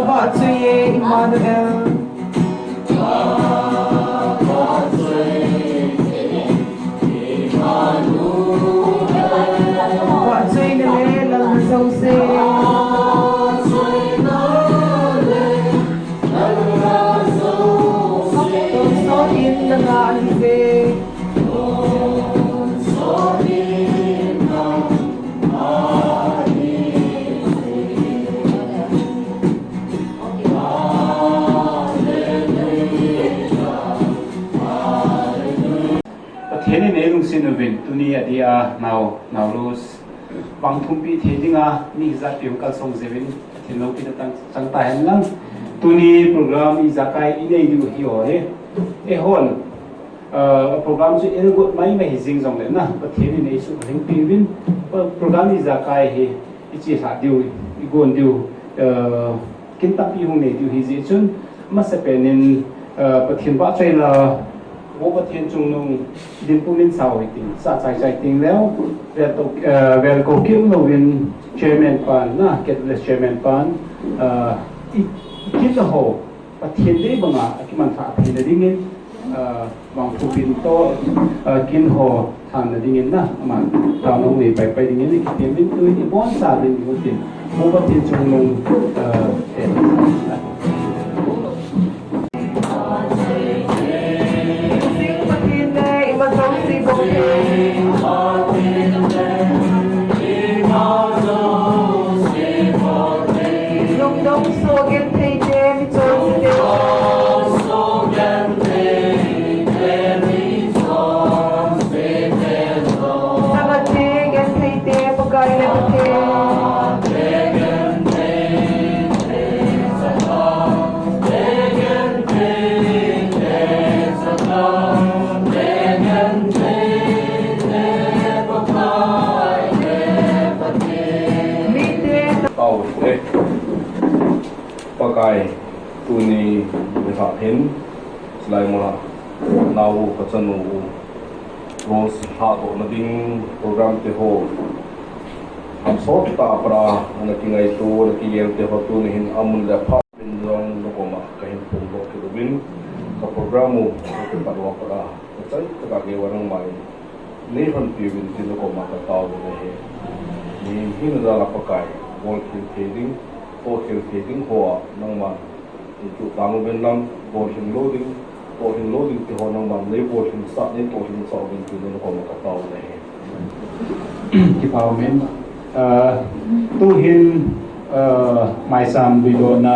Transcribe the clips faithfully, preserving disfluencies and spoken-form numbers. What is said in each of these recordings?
Vahchoi e Emmanuel. Vahchoi nale lalna jouse. Tonsot in nanga ahiuve. Pathen in eilungset uvin, tuni adia nao, nao Rose vangthumpi thei dinga mi hijat pi hung kalsong jeh uvin, Pathen loupina tang chang tahen lang. Tuni program ijakai inei diu hi ho e. Eihon, uh, program chu eigot maimai hi jing jongle na, Pathen in eisuh lhingpi uvin, pa-, program ijakai hi iche lhah diu, igon diu, uh, kin tampi hung nei diu hijeh chun, amasapen in, uh, Pathen vahchoi la, Vo Pathen chungnung dinpu min sao hitin, sa chai chai ting leu, vel to, uh, vel ko kiu louvin chairman pan, na, Catholic chairman pan, uh, i, i kin ho, Pathen dei banga akimanlhah theina dingin, ah, vangthumpi toh, ah, kin ho lhanna dingin na, aman taona nei paipai dingin, i kitem in, tun i boncha ding ding utin, Vo Pathen chungnung, ah, te. Lungdong soh genthei te, michonse te. Sanga te, genthei te, Pakai le Pathen. Tao te. Pakai, tuni nikho hin, hilai muna, nao u, kachanu u, Rose lhahdohna ding program te ho, hamsot tah a pat a, ana kingaito, ana kigel te ho tuni hin amun le aphat in jong nakoma kahin phongdoh kit uvin, ka program u, kakipat uva pat a, kachai tah a gei uva nangman neilhonpi uvin tin nakoma katao u ahi. Ni hina jal a Pakai, bolkhel thei ding, bolkhel thei ding hoa nangman eichuh tang uvin lang, bolkhel lou ding, bolkhel lou ding ti ho nangman neibolkhel sah, neitohkhel sah uvin tin nakoma katao u ahi. Kipa umin, ah, tuhin, ah, maicham luidohna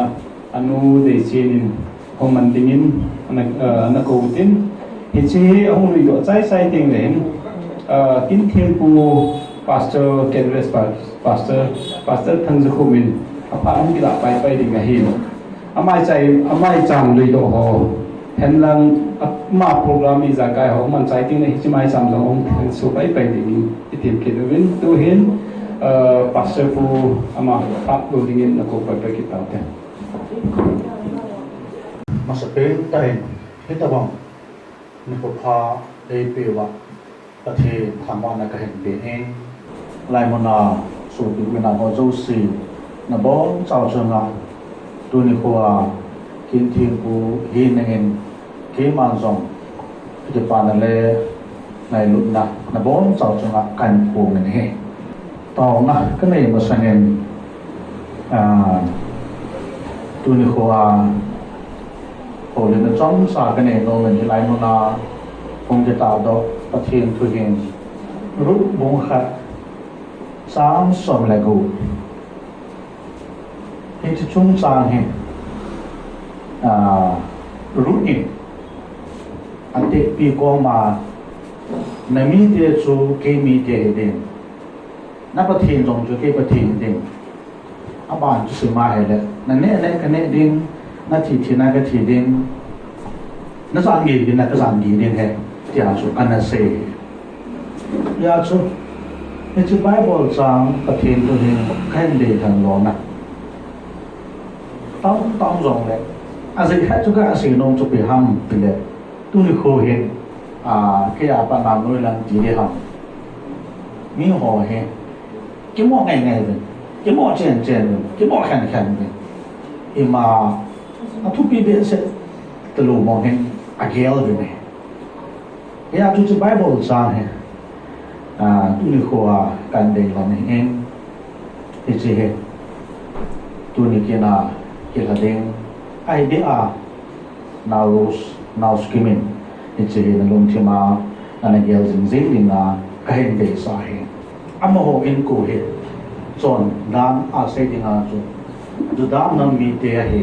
anu Deichin in hung man dingin ana, ah, ana kou tin. Hiche hi ahung luidoh chai chai teng le hin, ah, Kinthempu Pastor Kedres Pa-, Pastor, Pastor Thangjakhum in aphat hung kilah paipai ding ahin. Amaicham, amaicham luidoh ho. Henlang ama program ijakai ho man chai teng le hiche maicham jong hung thengsuh paipai dingin itim kit uvin tuhin, ah, Pastor pu ama phat lou dingin nakou paipai kit taute. Masapen tah in, hitobang nikho pha eipeh uva Pathen thangvahna kahin pe e. Hilai muna sopi u nao ho jouse, nabonchau chunga, tuni khoa Kinthempu hi nangin keiman jong kipana le ngailutna nabonchau chunga kahin phong in ahi. Taona kanei masangin, ah, tuni khoa houlimna chomcha kanei nom in hilai muna hung kitahdoh Pathen thu hin Ruth bung khat chang som le gup. Hiche chungchang hi, ah, Ruth in atehpi koma, na mite chu kei mite hiding, na Pathen jong chu kei Pathen hiding. Aban chu sima hile, naneh neh kaneh ding, nathi thina kathi ding, najah gei ding, najah gei ding ahi, tia chu ana sei. Hijeh chun, hiche Bible chang Pathen thu hi kahin deilhen lona, tamtah jongle, ajeh khat chu kasei nom chu ipi ham tile, tuni kho hin, a, kei a pat nam noilang ti ding ham. Miho hi, kimoh ngai ngai uvin. Kimo chen chen, kimo khen khen. Ima, athupi behseh talou mong hin agel ding e. Hia chu chu Bible chang hi. A, tuni khoa kan dei lam hi in. Hiche hi. Tuni kina kilha ding. Ahi ding a. Nau Rose, Nau Skimin, hiche hi nalungthim a, ana gel jing jing dinga, kahin deisah ahi. Amaho inko hi, chondan a sei dinga chu, Juda nam mite ahi.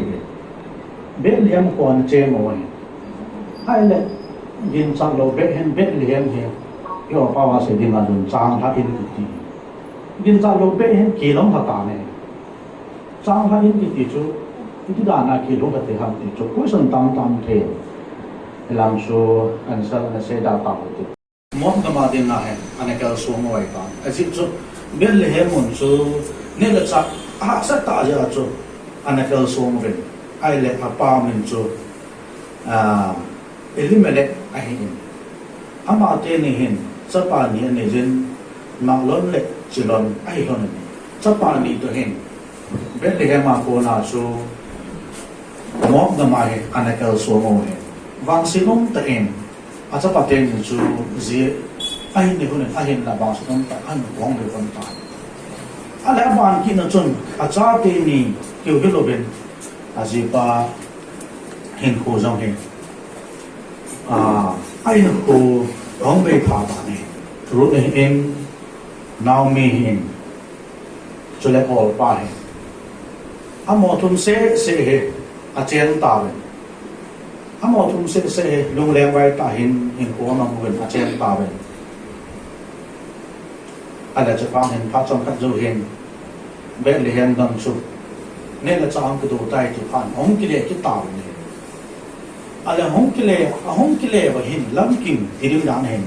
Bethlehem kho ana chem u ahi. Ahile, ginchat lou Beth hin Bethlehem hi, i o pao a sei dinga chun changlhah in kiti. Ginchat lou Beth hin kilhonglha tan ahi. Changlhah in kiti chu, iti dan a kilhonglha thei ham ti chu, question tam tam thei. Hilam chu answer ana sei da tau hite. Moab gam a dinga hin, ana kalsong u ahitai. Ajeh chu, Bethlehem mun chu, neh le chah, ahahsa tah jeh a chu, ana kalsong uvin. Ahile, apa min chu, a, Elimelech ahin. Ama teni hin, chapa ni anei jin, Mahlon le Chilion ahi lhon in. Chapa ni toh hin, Bethlehem a kona chu, Moab gam a hin, ana kalsong u ahi. Vangset um tah in, achapa teni chu, ji, ahin nei lhon in, ahinla vangset um tah, ahin kong be lhon tai. Ahile aban kit na chun, acha teni, keu hilouvin, ajipa, hinkho jong hi. A, ahinkho hung bei pha tan ahi. Ruth ahin, Naomi ahin, chule Orpah ahin. Amaho thum seh seh hi acheng tauvin. Amaho thum seh seh hi lungleng vai tah in hinkho amang uvin acheng tauvin. Ahile chuphat hin phat chomkhat jou hin Bethlehem gam chu neh le chah hung kido tai ti phat hung kile kit tauvin ahi. Ahile hung kile, ahung kile uva hin lamkim ti ding dan hin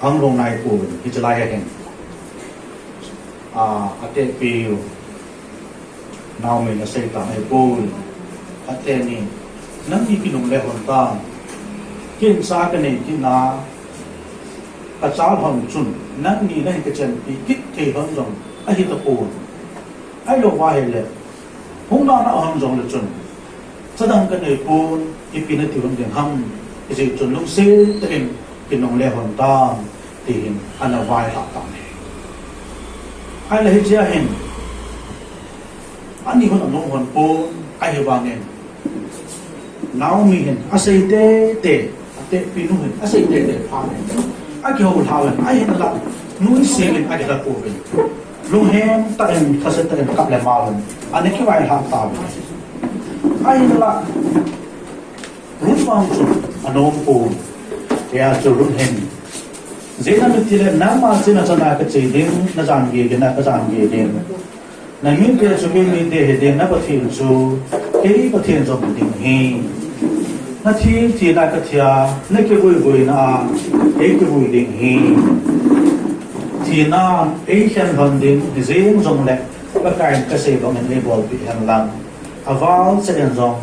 ahung lhung nai pouvin hiche lai a hin. A, atehpi u Naomi in asei tan ahi, Paul, ateni, nangni kinungle lhon tan, ken cha kanei kit na, kacha lhon chun, nangni nahin kichenpi kit thei lhon jong ahi tapon. Ahilou va ahile, hung nana lhon jongle chun, chadang kanei pon, ipi nati lhon ding ham, hijeh chun lungset tah in kinungle lhon tan, ti hin ana vailhah tan ahi. Ahile hichea hin, ani hon anom lhon pon, ahivangin, Naomi hin asei tete, atehpi nu hin asei tete phat in, akihou lhau in, ahinla, nuisat in akilha pouvin. Lunghem tah in, lhaset tah in kap le mao in, ana kivailhah tauvin. Ahinla, Ruth vang chu anom pon. Hia chu Ruth hin, ijeh inem itile, nangma chena chana kache ding, najan gei gei na kajan gei ding. Namite chu keimite hiding, na Pathen chu kei Pathen jong hiding ahi. Nathi thina kathi a, nakivui vuina a, kei kivui ding ahi. Thina eikhen lhon ding hijeng jongle, Pakaiyin kasei bangin eibolpeh hen lang, aval cheh in jong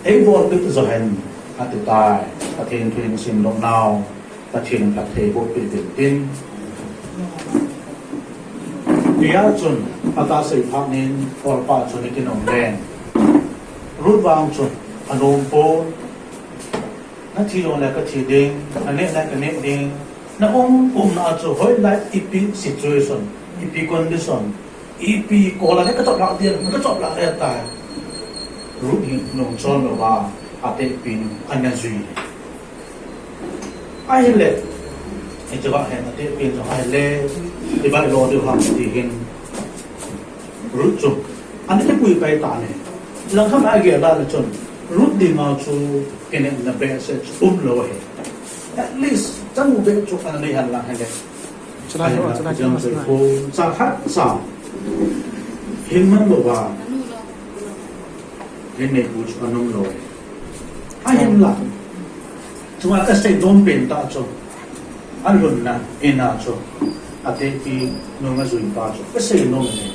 eibolpeh jo hen, ati tai. Pathen thu in simdoh nau, Pathen in phatthei boh peh uvin tin. Hia chun, atahsa phat in, Orpah chun akinungle. Ruth vang chun, anom pon, nathi jongle kathi ding, naneh le kaneh ding, naum umna chu hoilai ipi situation, ipi condition, ipi kol a le kachop lah ding, kachop lah le tai. Ruth hi nungchon louva, atehpi nu ana jui. Ahile, hichea hin atehpi nu ahile, ipi lo diu ham ti hin. Ruth chu, ana kipui pai tan ahi. Langkhat a agel le chun, Ruth dinga chu kinepna behseh chu umlou ahi. At least, chanu beh chu ana nei hen lang ahile. Chulai ho, chulai ho, chulai ho. Cha khat cha. Hin man louva. Hin neipu chu ana umlou. Ahinla. Chunga kasei nom pen tah chu. Alhunna, ina chu. Atehpi nu ajui pa chu. Kasei nom e.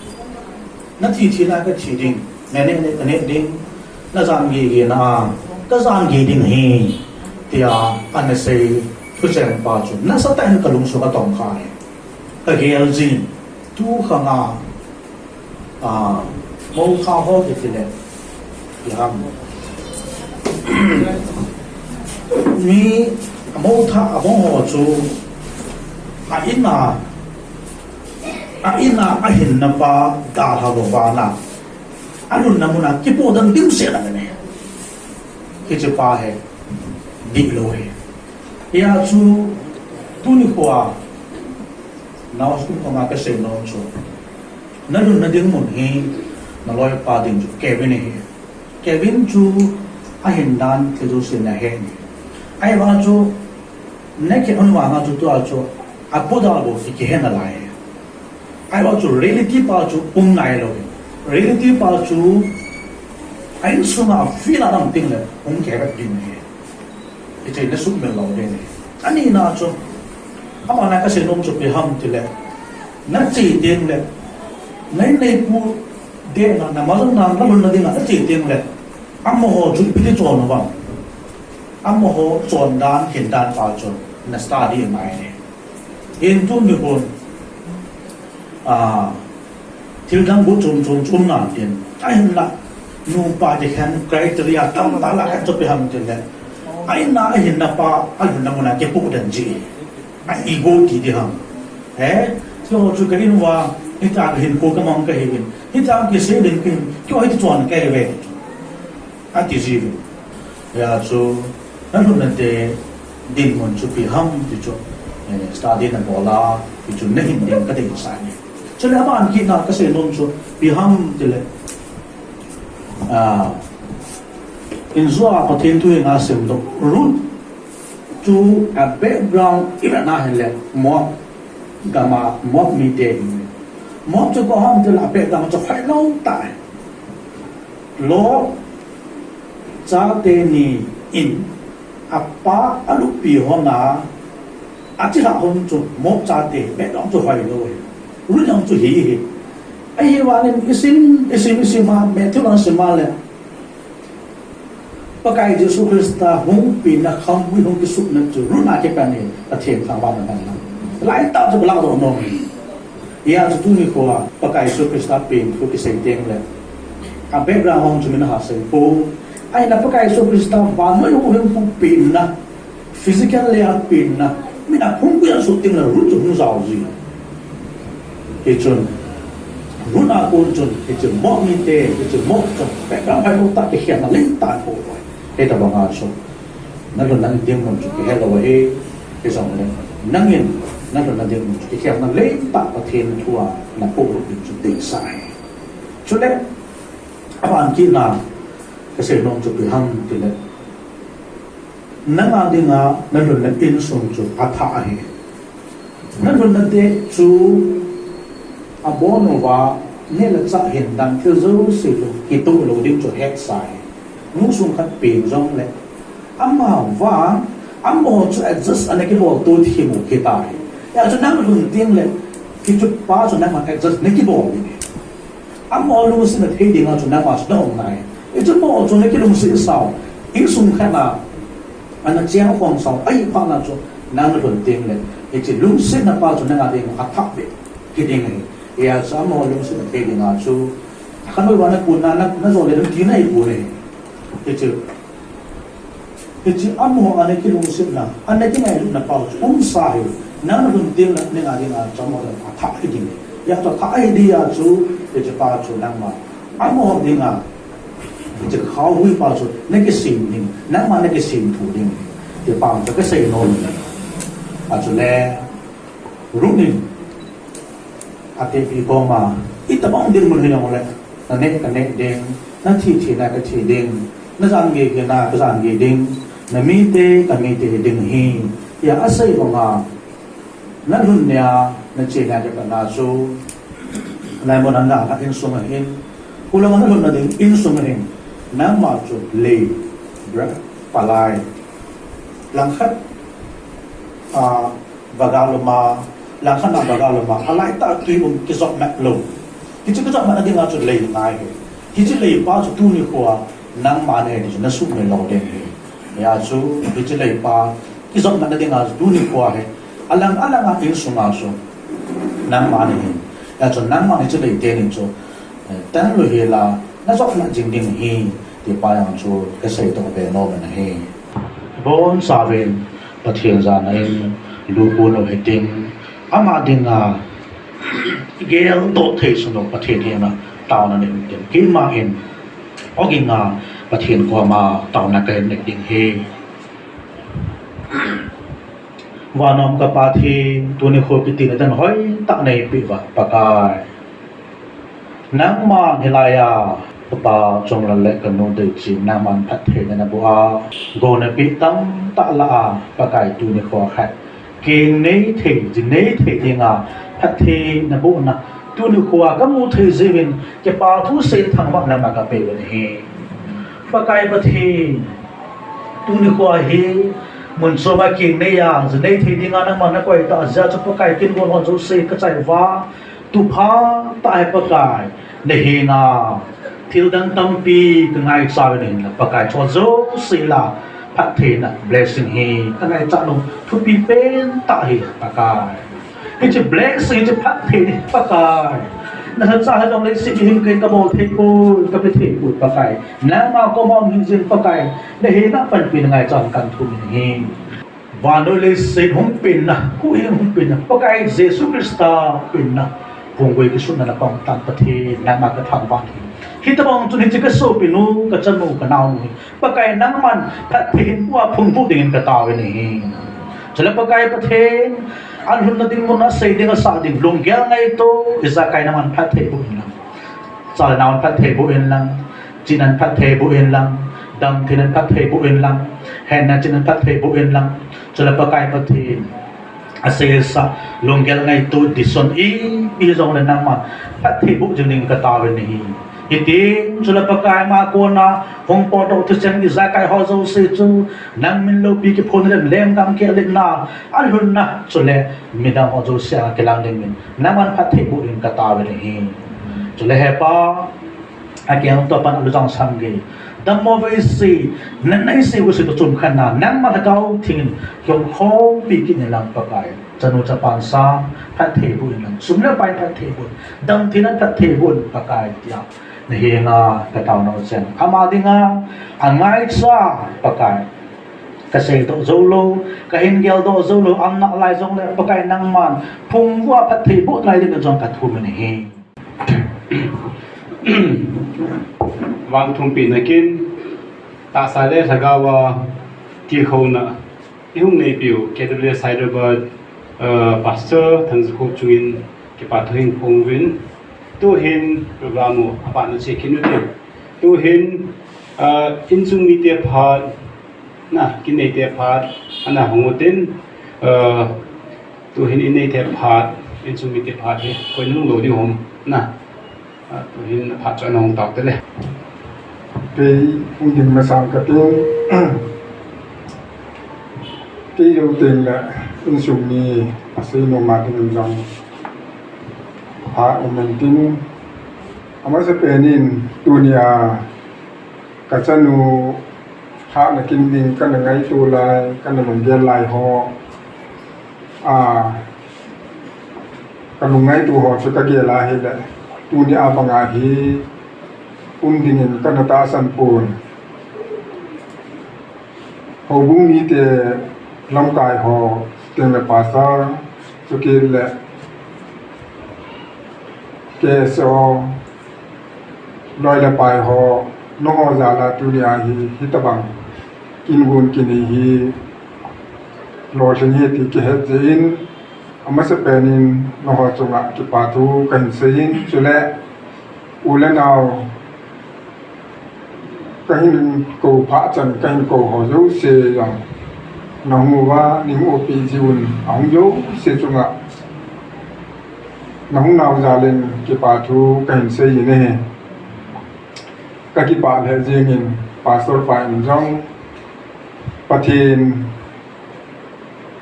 Nathi thina kathi ding. Naneh le kaneh ding. Najan gei gei na a, kajan gei ding ahi, tia ana sei thucheng pa chu nasatah in kalungsunga atongkha e. Kagel jin, tukhang a, A, mou tha ho kiti le, ipi ham. Mi, a mou tha, a mou ho chu, a in a, a in a, a hinna pa, dalha lou vana. A lhunna muna, kipoh dan dimset a ne. Hiche pa hi, dihlou ahi. Hia chu, tuni khoa, nao school khonga kasei nom chu. Na lhunna ding mun hi, na loipa ding chu Kevin ahi. Kevin chu ahin dan thil jouse nahe ahi. Ahivang chu, nakhet hon vanga chu tua chu, apo dal bou hi kihe nalai. Ahivang chu, reality pa chu um nailou. Reality pa chu, a insunga field a dam teng le, um kihe bep ding ahi. Hiche hi nasuhmil lou ding ahi. Ani na chu, abana kasei nom chu ipi ham tile, nache teng le, na in neipu dena, na ma jong na, na lhunna dinga nache teng le, amaho chu ipi ti chon uvem. Amaho chondan, hindan pa chu, na study ngai ahi. Hin tuni hin, a, thil dang bu chom chom chu um nan tin. Ahinla, nupa ti khen criteria tamtah lah khat chu ipi ham tile, a in a, a hinna pa, a lhunna muna kipoh dan ji. A ego ti ti ham. He? Chu chu ka in uva, hitia ka hinkho ka mang kahiuvin. Hitia kisei ding kahin, keiho hiti chon kahiuve. Ati jiuvin. Hia chu, na lhunna te dinmun chu ipi ham ti chu, eh, study nabol a, ti chu nahin ding kadeisah e. Chule aban kit na kasei nom chu, ipi ham tile, a, injua Pathen thu hi ngaisem doh. Ruth chu a background ivet na hile, Moab gam a, Moab mite ahi. Moab chu koi ham tile a background chu hoilou tah e. Lot chate ni in apa alupi hon a, achilhah hon chu Moab chate, background chu hoilou ahi. Ruth jong chu hi ahi. Ahivangin isim, isim, isim a, Matthew lang sim a le, Pakai Jesu Christa hung penna, khamui hung kisutna chu Ruth a kipan ahi, Pathen thangvahna manna. Laitah chu ka ladoh nom e. Hia chu tuni khoa Pakai Jesu Christa pen thu kisei teng le, a background hung chu min ha sei pou. Ahinla Pakai Jesu Christa vannoi huhhingpu penna, physical le a penna, min a phungkui a sut teng le Ruth chu hung jao ji. Hichun, Ruth a kon chun, hiche Moab mite, hiche Moab chun, background hoilou tah, kikhelna lentah aum poi. Hitobang a chu, na lhunna dinmun chu kihelou ahi, hijongle, nangin, na lhunna dinmun chu kikhelna lentah Pathen thu a na polut ding chu deisah ahi. Chule, aban kit na, kasei nom chu ipi ham tile, nanga dinga, na lhunna insung chu athah ahi. Na lhunna te chu abon uva, neh le chah hindan thil jouse chu kitoh lou ding chu hetsa ahi. Nu sung khat pen jongle, amavang, amaho chu adjust ana kibol to thim u hita ahi. Hia chu nang lhun teng le, hiche pa chu nangman adjust na kibol ding ahi. Amaho lungsetna thei dinga chu nangma chu na um ngai. Hichu amaho chu na kilungset sau, insung khat a, ana cheng khom sau, ahiphat na chu nang lhun teng le, hiche lungsetna pa chu nanga dinga athah beh hiding ahi. Hia chu amaho lungsetna thei dinga chu, akhanoi uva na kun na, na, na jo le ding tina ahipoi. Hichu Hiche amaho ana kilungsetna, ana kingailutna pa chu umsa ahi, nang lhun teng le nanga dinga chu amaho athah hiding ahi. Hia chu athah hiding a chu, hiche pa chu nangma, amaho dinga, hiche khaohui pa chu na kisem ding, nangma na kisem thou ding, ti pa chu kasei nom e. Achule, Ruth in, atepi koma, itobang dinmun hijongle, na neh ka neh ding, na thi thina ka thi ding, na jan gei gina ka jan gei ding, na mite ka mite hiding ahi, tia asei banga, na lhun nia, na che nia kipat na chu, naimun a na, na insung ahin, khulang a na lhunna ding insung ahin, nangma chu lei, bra, palai, langkhat, a, Vagal um a, langkhat na vagal um a, alaitah tui um kijopmat lou. Hiche kijopmatna dinga chu lei ngai ahi. Hiche leipa chu tuni khoa nangma nahi ti chu nasuhmil lou ding ahi. Hia chu, hiche leipa kijopmatna dinga chu tuni khoa hi, alang alanga insunga chu nangma nahi. Hia chu nangma nahi chu lei teni chu Tan lou hela, najopna jing ding ahi, ti pa jong chu kasei toh ve nom in ahi. Bonchauvin, Pathen jana in, lupon u hitin, ama dinga, geldoh thei sunga Pathen henga, taona nei u hitin, keima in, ogin a, Pathen koma, taona kahin nei ding ahi. Vannoi ka Pathen, tuni kho kiti na tan hoitah neipeh uva, Pakai. Nangman hilai a, kapa Chonglal le kanu Deichi, nangman phattheina naboh a, gou napeh tamtah lah a, Pakai tuni kho khat. Keng nei thei, ji nei thei dinga, phattheina bohna, tuni kho a kamu thei jiuvin, kipa thu seiyin thangvahna nangma kapeh uvin ahi. Pakai Pathen, tuni kho hi, mun chom a keng nei a, ji nei thei dinga nangman nakoi tah jeh a chu Pakai kin gon ho jouse kachai uva, tu phatah hi Pakai, nahenga, thil dang tampi kangaicha uvin ahinla Pakai chu jouse lah a, phattheina blessing hi, kangaichat nom thupi pentah ahi Pakai. Hiche blessing, hiche phattheina hi Pakai. Nalhacha hijongle leiset mihing kei kabol thei poi, kape thei poi Pakai. Nangma koma um hih jeng Pakai. Nahenga panpina ngaichan kathum in ahi. Vannoi leiset hung penna, huhhing hung penna, Pakai Jesu Christa penna. Phunggui kisutna napang tan Pathen, nangma kathangvah in ahi. Hitobang chun hiche kasopinu, kachanu, kanaonu hi. Pakai nangman phatthei hin pua phungvuh dingin katao in ahi. Chule Pakai Pathen, alhunna ding mun a sei ding asah ding, lunggel ngaito, ijakai nangman phatthei boh in lang. Chale naon phatthei boh in lang, chihnan phatthei boh in lang, damtheinan phatthei boh in lang, hetna chihnan phatthei boh in lang. Chule Pakai Pathen, asei asah, lunggel ngaito, dison ipi hijongle nangman phatthei boh jing ding katao in ahi. Hitin, chule Pakai ama kona, hung potdoh thucheng ijakai ho jouse chu, nang min loupi kiphonna le lenggam kehletna, alhunna, chule midang ho jouse a kilang dingin, nangman phatthei boh dingin katao in ahi. Chule he Pa, akeng toh pan alu jong sam gei. Dammo veise, natna veise, veise toh chomkhatna, nangma Lhagao Theng in, kihoupi kit in lang Pakai. Chanu chapan sang, phatthei boh in lang. Sum le pai phatthei boh in. Damtheinan phatthei boh in Pakai tia. Nahenga katao nom cheng. Ama dinga, angaicha Pakai. Kasei doh jou lou, kahin gel doh jou lou, um nalai jongle Pakai nangman. Phungvuh a phatthei boh nalai dingin jong kathum in ahi. Vangthumpi nakin, tahsa le lhagao a tilkhouna ihung neipiu, K W S Hyderabad, uh, Pastor Thangjakhop chungin kipa thu kahin phong uvin, tuhin program u apatna cheh kit utin, tuhin, uh, insung mite phat, na, kin neite phat, ana hung utin, uh, tuhin in neite phat, insung mite phat hi, koi nung lou diu ham, na. Ah, tuhin phat chu ana hung tau tele. Kei hung ding masang kating. Kei jou teng le insung mi asei nom a ding in jong. Phat um in tin. Amasapen in tunia kachanu thahna kin ding kana ngaito lai, kana lunggel lai ho. A, kalung ngaito ho chu kagel a hile, tunia banga hi um dingin kana tahsan pon. Houbung mite lamkai ho, chuteng le pastor, chukit le K S O, loi le pai ho, nangho jal a tunia hi, hitabang kin gon kinei hi lolhing e ti kihet jeh in, amasapen in nangho chunga kipa thu kahin seiyin, chule u le nao kahin kou phat chan, kahin kou ho jouse jong nahung uva, nei hung opi jiuvin, ahung jouse chunga nahung nau jal in kipa thu kahin seiyin ahi. Kakipah lheh jengin Pastor pa in jong Pathen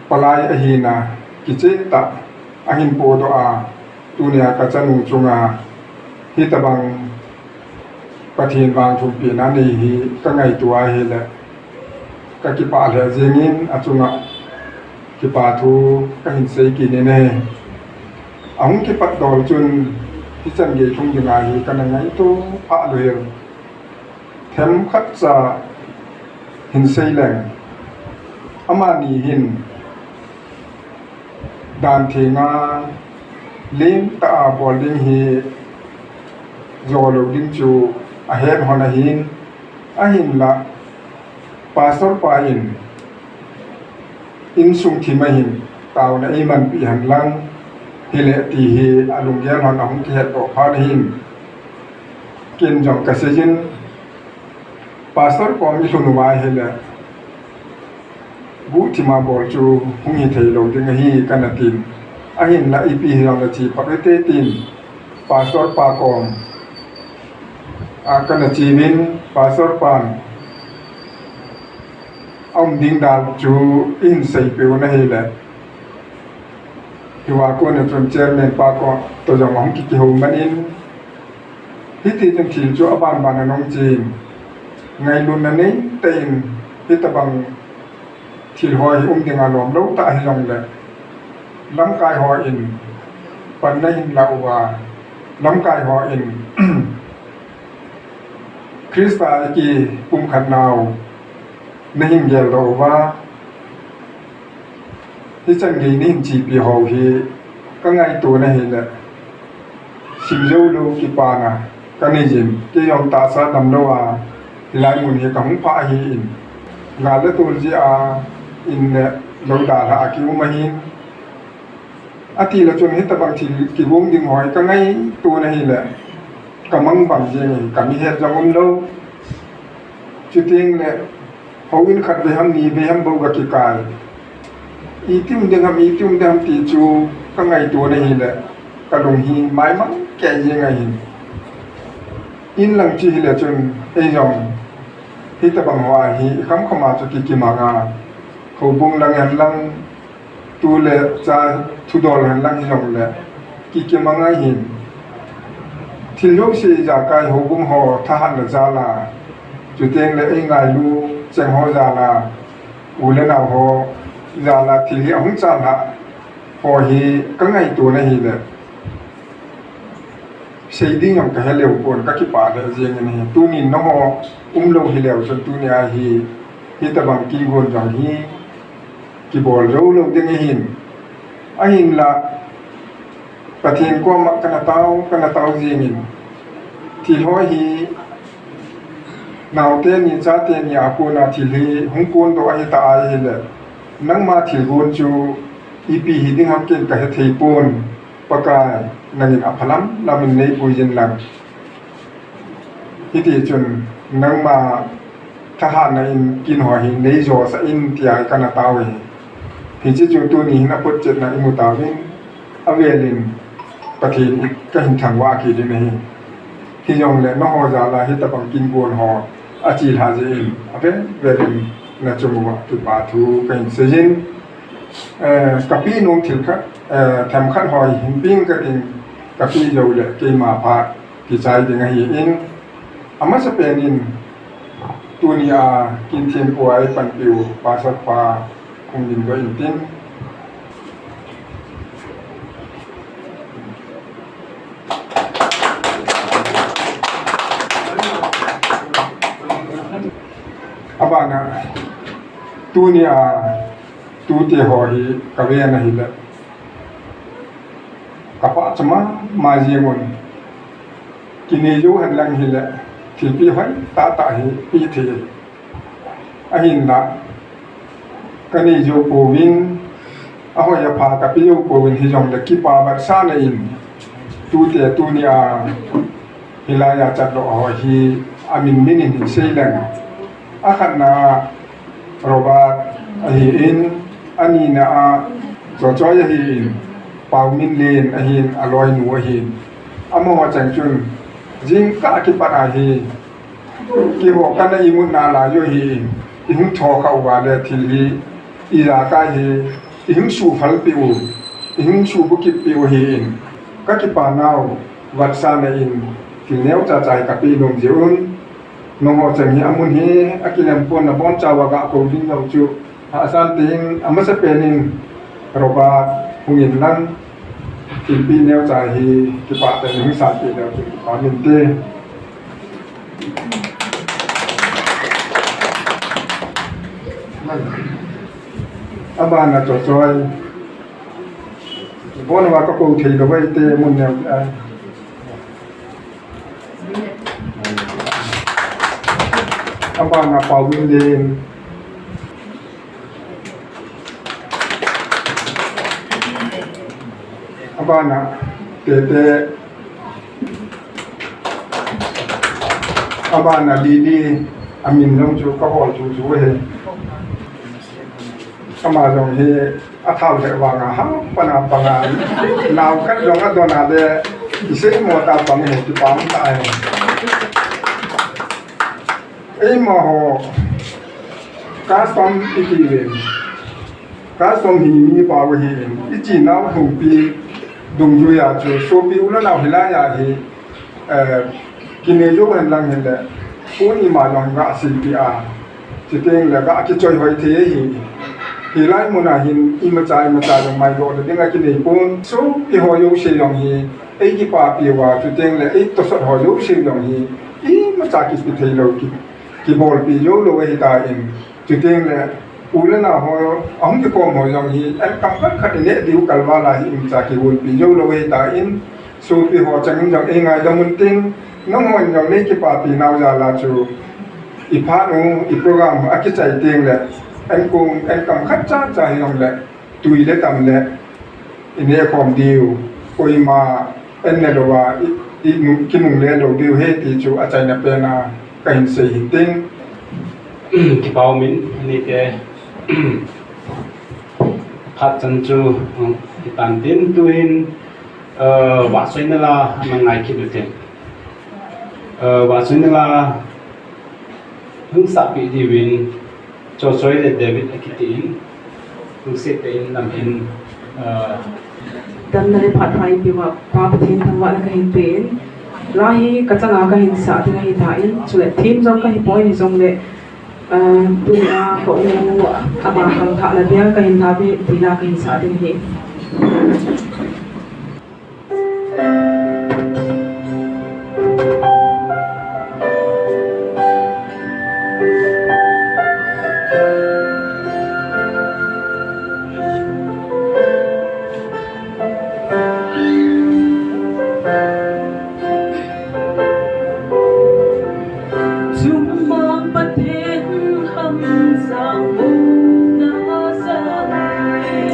palai ahina kicheh tah ahin podoh a, tunia kachanu chunga hitabang Pathen vangthumpina nei hi kangaito a hile, kakipah lheh jengin achunga kipa thu kahin sei kit in ahi. Ahung kipat dol chun Hichan gei thum dinga hi kana ngaito pha lou hel. Themkhat cha hin sei leng. Amani hin dan thenga lim tah a bol ding hi jo lou ding chu ahet hon ahin, ahinla Pastor pa in insung thim ahin taona eimanpi hen lang hile ti hi alunggel hon ahung kihet doh phat ahin. Ken jong kasei jin, Pastor kom ilhun uva hile, guhthima bol chu hung hithei lou ding ahi kana tin. Ahinla ipi hijongle che phat uhite tin, Pastor pa kom a kana cheuvin, Pastor pan aum ding dan chu eihin seipeh un ahile, hiva kona chun Chairman pa kom toh jong ahung kikihou man in, hiti chun thil chu aban ban a nung chen, ngailutna neitah in, hitabang thil ho hi um ding alom lou tah hijongle, lamkai hon panna hin la uva, lamkai hon Christa kipumkhat nau nahin geldoh uva, hichan gei nahin chepi ho hi kangaito na hile, simjou lou kipana kanei jin, kei jong tahsa damlou a hilai mun hi kahung phah ahin, gal le tol jeh a in le lou dalha a kium ahin, atile chun hitabang thil kigong ding ho hi kangaito na hile, kamangbang jeng in, kamihet jong umlou. Chutengle houin khat vei ham ni vei ham bou gakikai, iti um ding ham, iti um ding ham ti chu kangaito na hile, kalung hi maimang kei jeng ahin. In lang chu hile chun eijong hitabang hoa hi khamkhama chu kikimanga, houbung lang hen lang, tu le cha thudol hen lang hijongle kikimanga hin, thil jouse ijakai houbung ho thahatna jal a, chutengle eingailu cheng ho jal a, u le nao ho jal a thil hi ahung chalhah ho hi kangaito na hile, sei ding jong kahe leu pon, kakipah lheh jeng in ahi. Tunin nangho umlou hileu chun tunia hi hitabang kingon jong hi kibol joulou ding ahin. Ahinla Pathen koma kana tao, kana tao jeng in, thil ho hi naote ni, chate ni a kona thil hi hung kondoh ahitah ahile, nangma thilgon chu ipi hiding ham ken kahethei pon, Pakai, nangin aphalam lamin neipuijin lang, hitichun nangma thahatna in kinho hi neijosah in tia hi kana tao ahi. Hiche chu tuni hin apotchetna imu tauvin, avelin Pathen kahin thangvah kit in ahi. Hijongle nangho jal a hitabang kingon ho achelhah jeh in avel velin nachung uva kipa thu kahin seijin. Kapeh nom thil khat, themkhat ho hi hinpeng kating, kapeh jouleh keima phat kichai ding ahin, amasapen in tunia kinthem pua eipanpiu Pastor pa hung dingdoh intin. Abana, tunia tute ho hi kaven ahile, kapahcha mama jeng un, kinei jou henlang hile, thilpeh hoitahtah hi peh thei ahinla, kanei jou pouvin, ahoi apha kapeh jou pouvin hijongle kipa vetsahna in, tute tunia hilaiya chatdoh ho hi amin min in hin seileng. Akhatna a Robert ahin, anina a Chochoi ahin, Paominlen ahin, aloinu ahin. Amaho cheng chun jingkah kipat ahi, keiho kana imutna lai u ahin, ihung thokha uva le thil hi, ijakai hi, ihung suhphalpeh u, ihung suhbukippeh u ahin, kakipa nau vetsahna in thil neocha cha hi kapeh nom jeh un, nangho cheng hi amun hi akilem pon, nabonchauva gah kou ding jong chu hahsante in, amasapen in Robert hung inlang, Thilpeh neocha hi kipah tah in hung sanpeh leu chun kipah inte. Abana Chochoi. Bon va ka ko thei lou vai te mun neo a. Abana Paominlen. Abana Tete. Abana Lily, amin jong chu ka hol chu chu ahi. Ama jong hi athao lheh vanga hapang a panga, nao khat jong adon a le, isei mo ta pang hi kipah tah ahi. Eima ho custom iti uvin, custom hi mi pao ahin, ichenau thumpi dungjui a chu sopi u le nao hilai a hi, eh, kinei jou hen lang hile, pon ima jong ga seipeh a, chuteng le ga kichoi hoi thei ahi. Hilai mun a hin imacha imacha jong maidoh le ding a kinei pon. Sopi ho jouse jong hi eikipapi uva, chuteng le eitosot ho jouse jong hi imacha kipe thei lou, ki, kibolpi jou lou ahitan, chuteng le u le nao ho ahung kikhom ho jong hi enkam khat khat ineh diu kalval a hi imacha kigonpi jou lou ahitan, sopi ho chang in jong eingaidam untin, nangho in jong neikipapi nau jal a chu iphat u, iprogram akichai teng le enkong, enkam khat cha cha hi jong le tui le tam le ineh khom diu, koima einne louva i, i, kinungle lou diu ahi ti chu achaina pen a kahin sei hin tin. Kipah umin, anite phat chan chu, um, hitan tin tuhin, uh, vahchoina la ana ngai kit u tin. Uh, vahchoina la hung sahpeh diuvin, Chochoi le David akitin, lungset tah in lam in, uh, damna le phat pha eipeuva Pa Pathen thangvahna kahin pen. La hi kachanga kahin sah ding ahitan, chule theme jong kahipoi hijongle, uh, tunia ka u ama khangthahna dia kahin la be tina kahin sah ding ahi. Chungmang Pathen hamsang bou na sa e.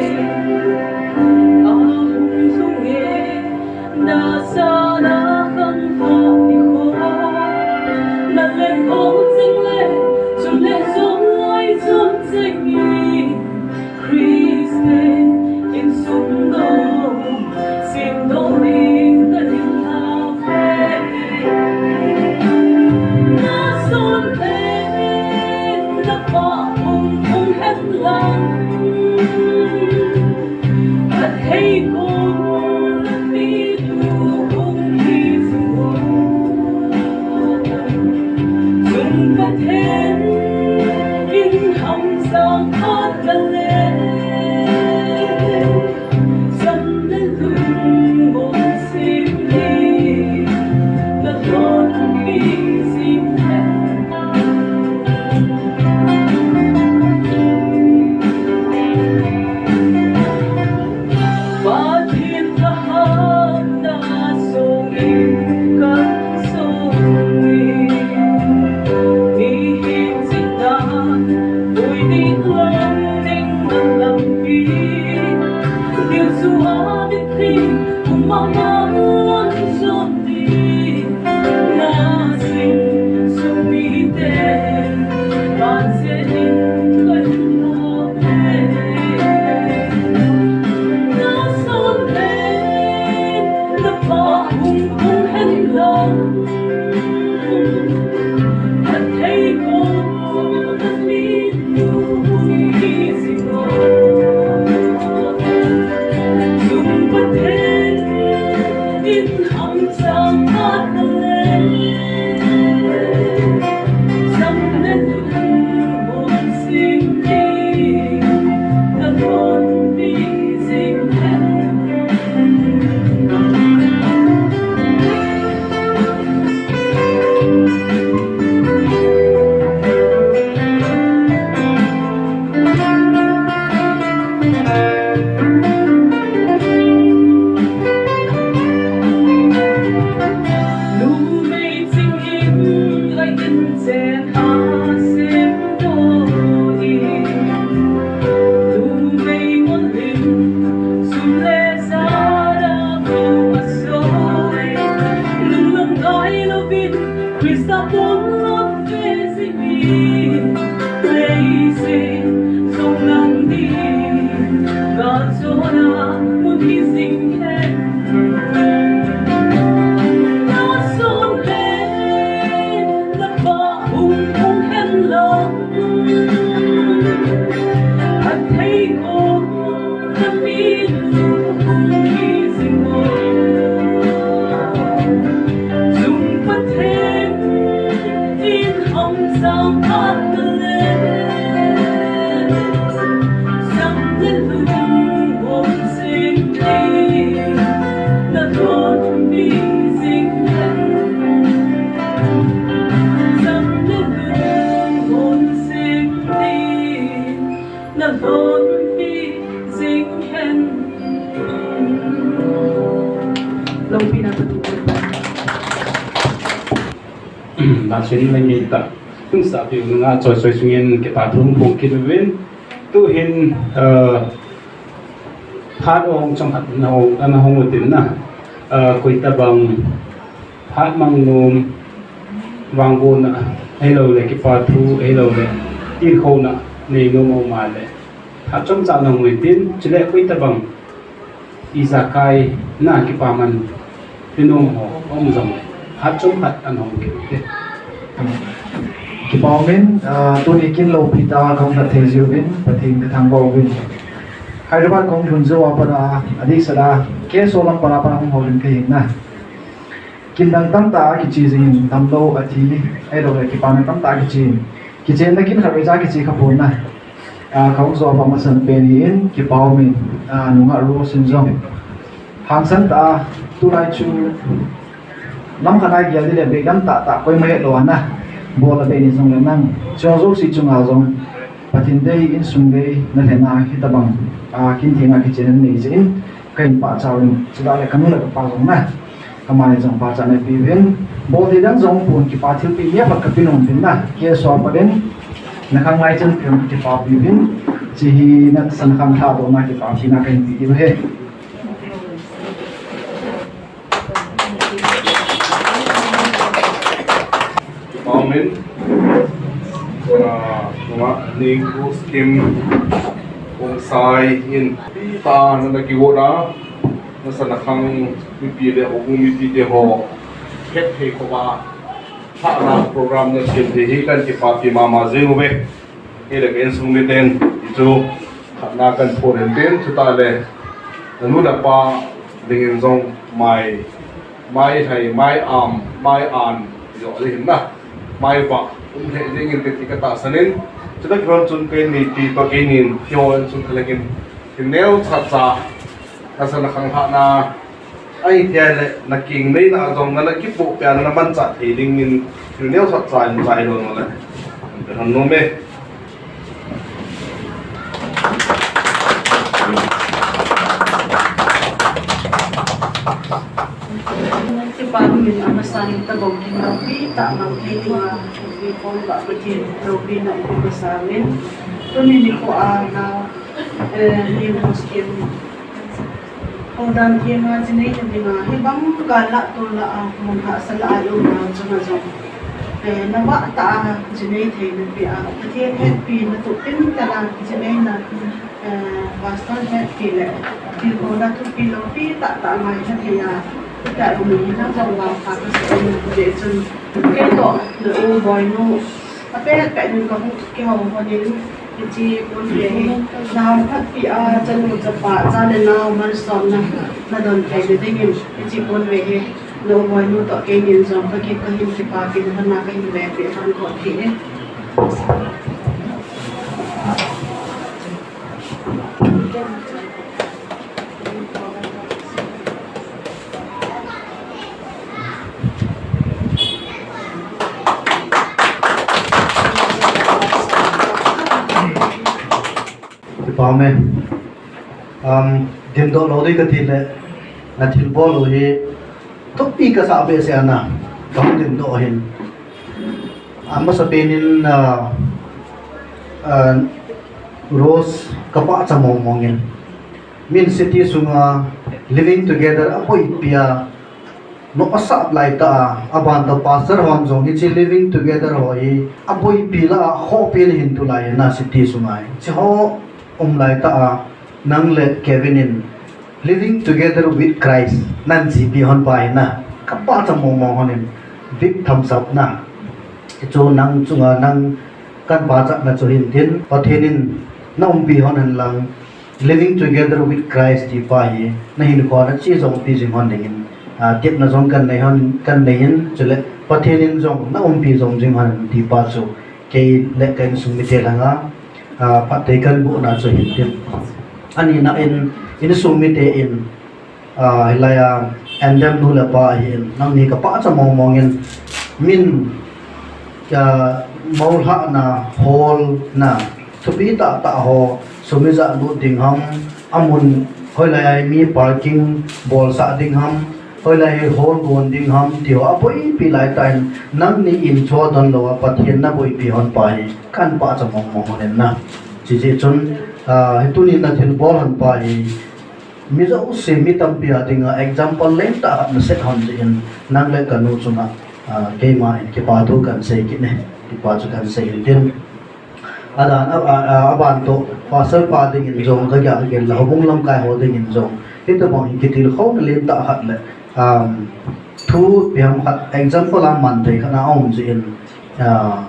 Christa pon lam te simi, leisi song nang di, ga sona mun hi sing hen. Na son le, na pa hung hung hen lang. Na lhonpi jing hen. Lopina patu. Nasin lengita. Tun sa pi nga choi choi sungin kipa thum phong kit uvin. Tuhin, eh, phat ong chang hat na ong, ana hong utin na. Eh, koi tabang phat mang nom, vangbohna, ahilouleh kipathu, ahilouleh tilkhouna nei nom um a le, phat chomcha nahung utin, chule koi tabang ijakai na kipaman ti nom ho um jongle, phat chomkhat ana hung kit ute. Kipa umin, ah, tuni kin lopi tah a kahung phat thei jiuvin, Pathen kathangvah uvin. Hyderabad kahung lhun jou a pat a, adih sah a, K S O lam pat a pat a hung houlim kahi na. Kin dang tamtah a kiche jing in, damlou, athi, ahilouleh kipana tamtah a kiche. Kichenna kin khatvei cha kiche kha pon na. Ah, kahung jou a pat masang pen hi in, kipa umin, ah, nungah Rose in jong. Hangsan tah a, tulai chu, lam khat a gel ding le, beidam tah tah, koima hetlou a na. Bol a bei ni jongle nang. Chujou si chunga jong. Pathen dei, insung dei, na lhen a, hitabang, ah, kin theng a kichen nei jeh in. Kahin pachat uvin, chutah le kanu le kapa jong na, kamani jong pachat na pe uvin, bol thei dang jong pon kipa thilpeh ni a pat kape nom uvin na, K S O a pat in, na khanglai chan peh kipa pe uvin, hiche hi na san khang lhadoh na kipa pena kahin pe diu ahi. Amen. Ah, nga ning ku skim kong sai in. Pi ta na na kiwon a, na sana khang mipi le houbung mipi te ho. Het thei khop a. Thana program na sem thei hi kan kipa pi mama jing uve. Hileh ka insung miten, hichu, khatna kan phon hen tin, chutah le, na nu na pa dingin jong mai, mai hai, mai am, mai an, jo le hin na, mai ba, um he dingin ti ka tahsan in, chutah kihon chun kei ni ti pa kei nin, kihon chun khalengin, kineo cha cha, na sana khang thana, Ahi thei le, na keng neina jong na, na kipoh pia na, na manchah thei dingin, thil neo sat cha in chai lou le. Ka han nom e. Kipa min a masa in tabang kin loupi tah mang thei dinga, loupi khom ba Pathen loupina i pe masa in. Tuni nikho a na, eh, ni mo skim. Houdan thenga jinei na dinga, hibang gal lah tol lah a, mun hahsa lah a i umna chunga jong. Eh, na vah tah a jinei thei na peh a, Pathen hetpina tup in tah a jinei na, eh, Pastor hetpi le, tilkhouna thupi loupi tah tah ngai na thei a, tua um hi nang jong vangpha kasei in, hijeh chun, kei toh, na u Boinu, apet pet in kahung kihou hon in, Hiche pon ve hi, na hamphatpi a, chanu chapa, cha le nao malsomna, na don thei na dingin, hiche pon ve hi, na u Boinu toh keinin jong, ka kit kahin kipapi na, na kahin ve peh hon kit e. Kipa um e. Um, dimdoh lou ding kati le, na thilbol u hi thupi kasah behseh a na, kahung dimdoh ahin. Amasapen in, uh, uh, Rose kapachat mong mong in. Min city sunga living together aboipi a, Nom asap lai ta a, aban to pastor hon jong hiche living together ho hi aboipi la a khopi in hin tu lai na city sunga hi. Hiche ho um lai ta a, nang le Kevin in living together with Christ nan G P hon pa hi na. Ka pachat mong mong hon in big thumbs up na. Hichu nang chunga nang kan pachat na chu hin tin Pathen in na umpi hon hen lang living together with Christ ti pa hi na hin kho na chi jong pi jing hon ding in, a, tepna jong kan nei hon kan nei in chule Pathen in jong na umpi jong jing hon ti pa chu kei le ka insung mite langa, a, phatthei kan boh na chu hin tin. Ani na in, insung mite in, a, hilai a, Andam nu le pa hin, nangni ka pachat mong mong in, min, a, moulhahna, holna, thupi tah tah ho, sum ijat lut ding ham, amun, hoilai a mi parking bolsah ding ham, hoilai hi hol gon ding ham, ti ho, aboipi lai ta in, nangni in chu don lou a, Pathen na boipi hon pa hi, kan pachat mong mong hon in na. Chijeh chun, a, hi tuni na thil bol hon pa hi, mi jouse mi tampi a dinga example lentah khat na set hon jeh in, nang le ka nu chunga, a, keima in kipa thu kan sei kit e, kipa chu kan sei tin. Adan, a, a, a, aban to, pastor pa ding in jong, ka gel, ka gel la, houbung lamkai ho ding in jong, hitabang hi kitilkhouna lentah khat le, um, thu ipi ham khat, example a man thei khat na um jeh in, a,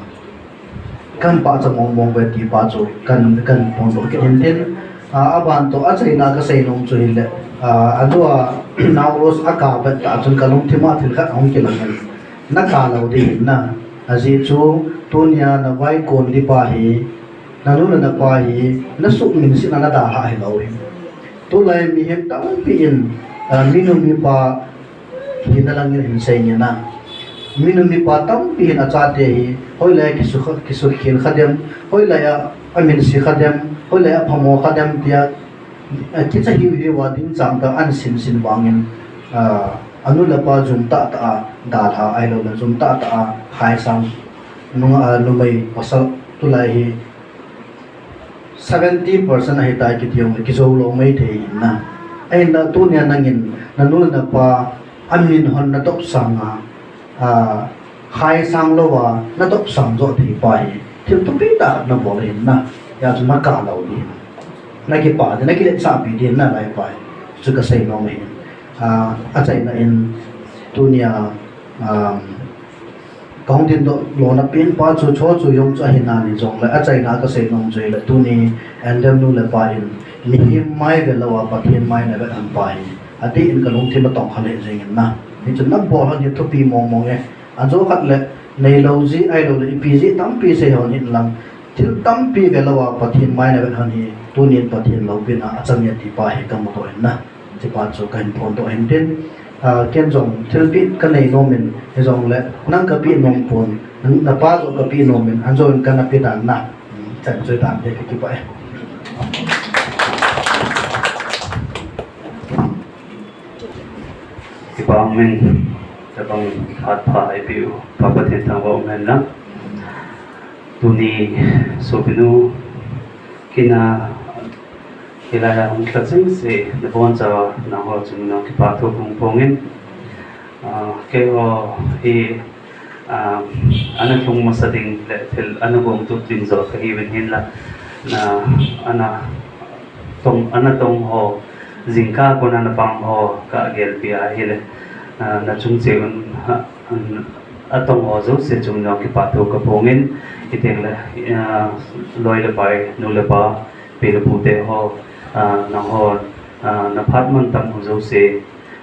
kan pachat mong mong ve ti pa chu kan, kan phongdoh kit in tin, a, aban to achaina ka sei nom chu hile, a, adua Nauruz a ka vet ta chun ka lungthim a thil khat ahung kilang in, na ka lou ding hin na. Ajeh chu tunia na vaikon di pa hi, na nu le na pa hi, na suhminset na na dalha hilou hi. Tulai mihem tampi in, a, minu mipa hina lang in hin sei nge na. Minu mipa tampi hin achate hi, hoilai a kisu kha, kisu khel kha dem, hoilai a, amin se kha dem, hoilai a phamo kha dem tia, a, kicha hiu hiu a ding chang ta an sin sin vang in, a, anu le pa jum tah tah a dalha ahilou le jum tah tah a haisang nung a numei pasal tulai hi seventy percent ahi tai kiti jong le kijou lou mai thei hin na. Ahin na tunia nang in na nu le na pa amin hon na dopsang a, a, haisang lou a, na dopsang jo thei pa hi. Thil thupi tah na bol hin na. Hia chu na ka lou ding hin. Na kipa ding, na kiletsahpi ding na lai pa hi. Chu ka sei nom hin. A, achaina in tunia, um, Ka hung dingdoh lona pen pa chu, chu, chu jong chu ahi nani jong le, achaina ka sei nom chu le, tuni, Andam nu le pa in, mihem mai ve lou a, Pathen mai na vet hon pa hi, adeh in ka lungthim a tong kha lheh jeng in na. Hichu na bol hon hi thupi mong mong e. Ajo khat le, neilou jeh, ahilou le, ipi jeh tampi sei hon in lang, thil tampi ve lou a, Pathen mai na vet hon hi, tunin Pathen loupina achang e ti pa hi ka mudoh in na. Hiche pa chu ka hin phondoh hin tin, a, ken jong thilpeh ka nei nom in, hijong le nang ka peh nom pon, na pa jong ka peh nom in, anjo in ka na peh dan na, chan chu dan te ka kipah e. Kipah min, tabang phat pha eipeh u, Pa Pathen thangvah um hen lang. Tuni sopinu, kina, hilai a hung lha chengse, nabonchauva, nangho chunga kipathu kahung phong in, ah, keiho hi, ah, ana lhung masa ding le thil ana gom tup ding joh kahiuvin hinla, na, ana tong, ana tong ho, jingkah a kona ana pang ho, ka gelpi ahile, ah, na chung cheh un, ah, An, atong ho jouse chunga kipathu kaphong in, hiteng le, ah, loi le pai, nu le pa, pi le pu te ho, ah, nangho, ah, na phat mantam ho jouse,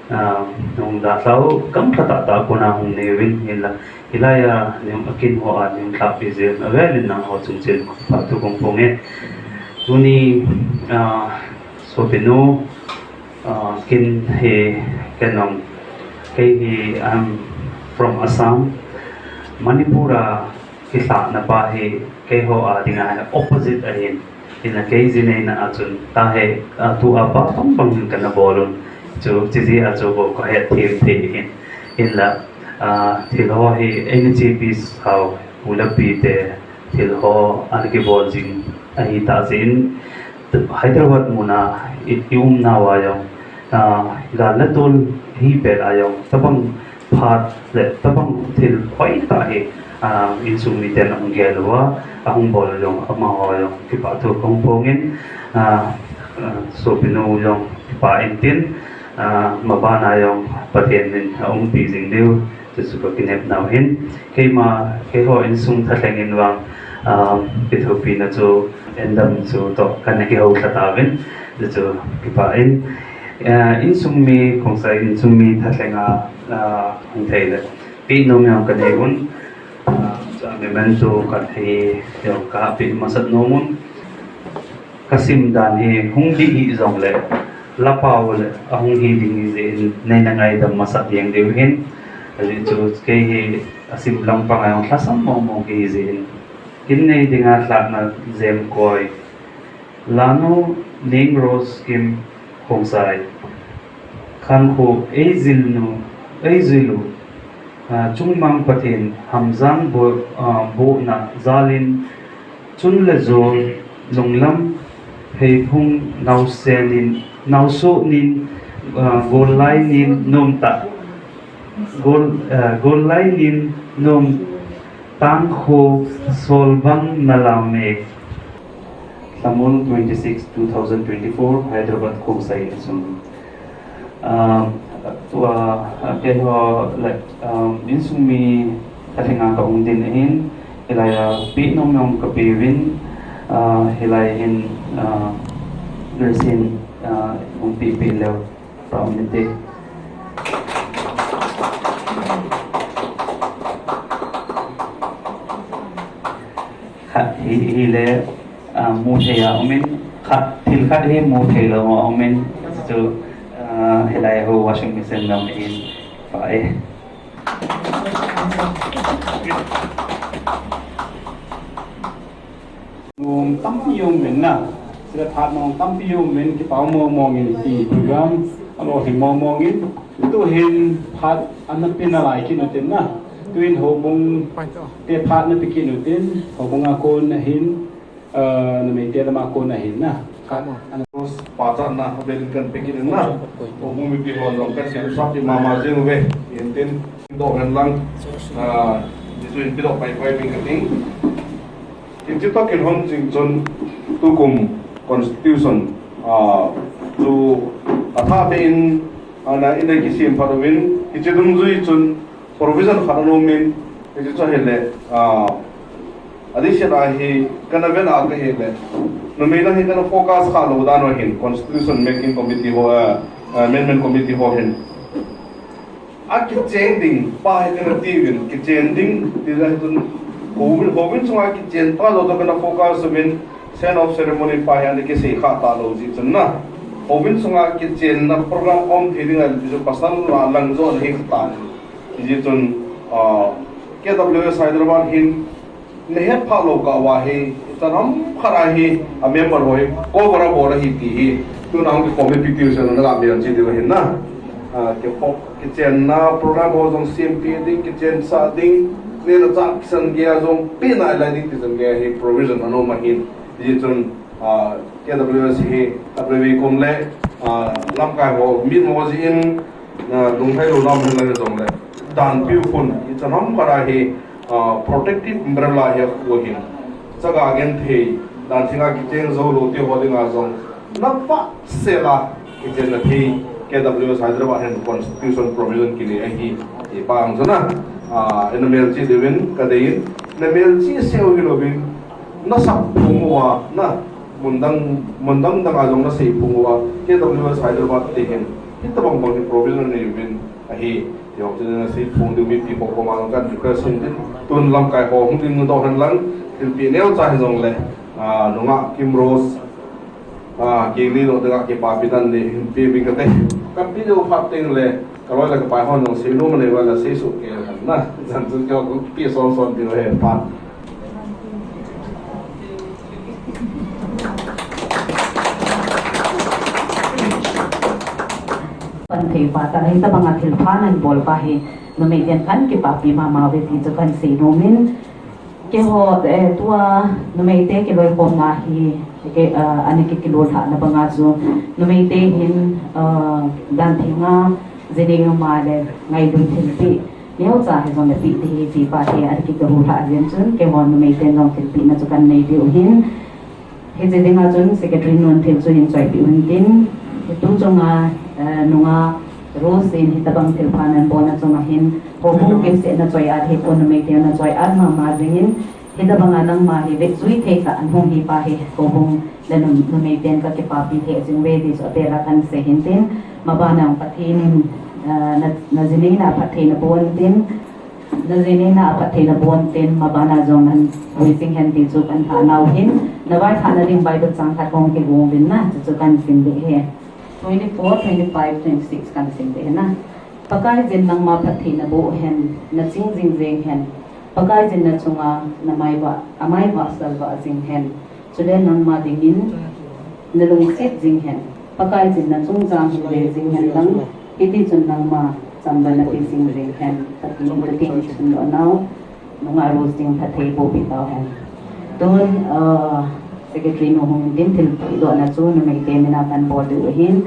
ah, nung dalhau, kam phatah tah a kona hung nei uvin hinla, hilai a, nung akin ho a, nung lhahpi jeh in, avel in nangho chung cheh in kipathu kahung phong e. Tuni, ah, sopinu, Ah, ken hi, ken jong, kei hi, I'm from Assam. Manipur a kilhahna pa hi, keiho a dinga hi opposite ahin. Hinla kei jineina a chun, tahi, ah, tua pa bang bang in kana bol un. Chu, chuti jeh a chu bou kahet them thei hin. Hinla, ah, thil ho hi, eini chepi sao, pu le pi te, thil ho ana kibol jing ahi tah jeh in, Hyderabad muna i, i umnauva jong, ah, gal le tol hi pet a jong, tabang Phat le tabang thil hoitah hi, ah, insung miten ahung gel uva, ahung bol jong, amaho jong kipah thu kahung phong in, ah, ah, sopinu jong kipah in tin, ah, mabana jong Pathen in aumpi jing diu, chuchu kakinepnau hin. Keima, keiho insung thalheng in vang, ah, kithopina chu endam chu toh kana kihou lha tauvin, chuchu kipah in. Ah, insung mi, Khongsai insung mi thalheng a, ah, hung thei le. Peh nom jong kanei un, ah, chua memento khat hi jong kapeh masat nom un. Kasim dan hi hung dih hih jongle, lapao le ahung hi ding hijeh in, neina ngaidam masat jeng diu hin. Ajeh chu kei hi asim lampang a jong lhasam mong mong kahi jeh in. Kin nei dinga lhahna jemkoi. Lanu Ning Rose Kim Khongsai. Khankho eijilnu, eijilu, ah, Chungmang Pathen Hamjang bo-, ah, bohna jalin, chun le jol, lunglam, pheiphung, naosen in, naosoh nin, ah, gollai nin, nomtah, gol-, ah, gollai nin, nom, tangkho, solbang, nalame. Lhamul twenty-six, two thousand twenty-four, Hyderabad Khongsai insung. Ah, tua, ah, keiho, like, um, insung mi thalheng a kahung din ahin, hilai a peh nom jong kapeh uvin, ah, hilai hin, ah, dressing, ah, hung peh peh leu, pha um inte. Khat hi, hile, ah, mu thei a um in, khat, thil khat hi mu thei lou a um in, chu, ah, hilai ho washing machine lam in, pha e. Nom tampi um in na, sila phat nom tampi um in, kipah mong mong in ti program, alo hi mong mong in, tu hin phat ana pe nalai kit u tin na, tu hin houbung te phat na pe kit u tin, houbung a kon ahin, eh, numei te lam a kon ahin na. Pachatna, abel in kan pe kit in na. Houbung mipi ho jong kan seilu sap mama jing uve. Tin tin, doh hen lang. Ah, Jesu in pe doh pai pai ding kati. Hiche toh kilhon jing chun tukum constitution, ah, chu athah beh in, ana in a kisem phat uvin, hiche dungjui chun provision khat ana um in, hiche chu ahile, ah, adihset a hi kana vet a kahile, numei lang hi kana focus kha lou dan u ahin, constitution making committee ho, ah, ah, amendment committee ho hin. Akichen ding pa hi kana tiuvin, kichen ding ti jeh chun, houbung, houbung sunga kichen pa joh toh kana focus uvin, send off ceremony pa hi ana kisei kha talou jeh chun na. Houbung sunga kichenna program um thei ding ahile, ti chu pasal la lang joh na hi kha tan. Hijeh chun, ah, K W S Hyderabad hin, nahet phah lou kah uva hi, chan ham khat a hi, a member ho hi, cover abol ahi ti hi, tuna hung kikhom ipi tiu sel na la melchih diu ahin na. Ah, kikhom, kichenna program ho jong sempeh ding, kichen sah ding, nehna chah kisan gei a jong peh nalai ding ti chan gei a hi provision ana um ahin. Hijeh chun, ah, K W S hi, aprevi kum le, ah, lamkai ho, mit mo jeh in, ah, lunglhai lou nam hen lang jong le, danpiu khun, ichan ham khat a hi, ah, protective umbrella hi akhu ahin. Chaga genthei, dan thinga kicheng jou lou te ho dinga jong, navah sel a, kichenna thei, K W S Hyderabad hin constitution provision kinei ahi, ti pa ang chun na, ah, ina melchih diuvin, kadei in, na melchih seu hilouvin, na sap phung uva, na, mun dang, mun dang dang a jong na sei phung uva, K W S Hyderabad te hin, hitabang bang hi provision nei uvin ahi, ti ho chu na sei phung diu mipi ho koma kan request in tin, tun lamkai ho hung ding doh hen lang, thilpeh neocha hijong le, ah, nungah Kim Rose, ah, kei le doh ding a kipapi dan le, hin pe bing kate, kape diu phat teng le, ka loi le ka pai hon jong sei nom anei uva le sei soh kei hen na, chan chu keiho kape son son diu ahi phat. Pan thei pa ta, hitabang a thilpha nan bol pa hi, numei ten kan kipapi mama uve ti chu kan sei nom in, keiho, eh, tua numei te kiloikhomna hi, ke, eh, ana ki, kilolhahna banga chu, numei te hin, eh, dan thinga, Jinei numa le ngailut thilpeh neocha hijongle peh ding ahi ti pa hi adih kikah u lhah jeng chun, keihon numeiten jong thilpehna chu kanei diu ahin. Hiche dinga chun secretary nun thil chu hin choipeh un tin, hitu chunga, eh, nunga Rose in hitobang thilpha nanbolna chunga hin, houbung kimsetna choi-at hipon numeite nahung choi-at mama jingin, hitobanga nangma hi vetjui thei tah nahung hi pa hi, houbung le num-, numeiten kakipapi thei jing uve ti chu abel a kahin sei hin tin, mabana jong Pathen in, eh, na, najineina phatthei naboh un tin, najineina phatthei naboh un tin, mabana jong nahung vui jing hen ti chu kahin thum nau hin, navailhahna ding Bible chang khat hung kigong uvin na, chuchu kahin sim ding ahi. Twenty-four, twenty-five, twenty-six kahin sim ding ahi na. Pakaiyin nangma phatthei naboh hen, naching jing jeng hen. Pakaiyin nachunga namai vah, amai vah salvah jing hen. Chule nangma dingin nalungset jing hen. Pakaiyin nachung jang hin ve jing hen lang. Hiti chun nangma chamba napeh jing jeng hen. Pathen in tukin sundoh nau. Nunga Rose ding phatthei bohpi tau hen. Tun, ah, secretary nu hung tin thilpehdohna chu numeite mina kahin bol diu ahin.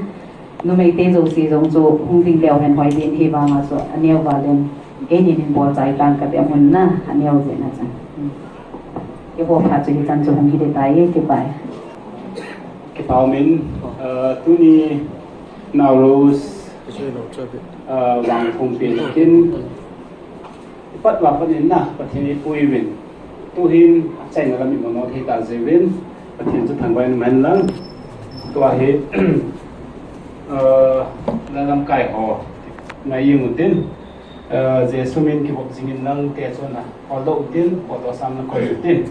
Numeite jouse jong chu hung ding leu hen hoi ding ahi vanga chu aneo val in. Keinin hin bol chai tang kati amun na, aneo jeh a chu. Keiho phat chu hichan chu hung hi ding tai, kipa e. Kipa umin, ah, tuni Nao Rose, ah, vang pumpi kin. Ipat uva pat in na, Pathen in eipui uvin. Tuhin, achaina lam imano thei ta jiuvin, Pathen chu thangvah in um hen lang. Tua hi, eh, na lamkai ho, na jeng utin, eh, Jesu min kivop jingin nangte chun na, holdoh utin, holdoh sam na koi utin.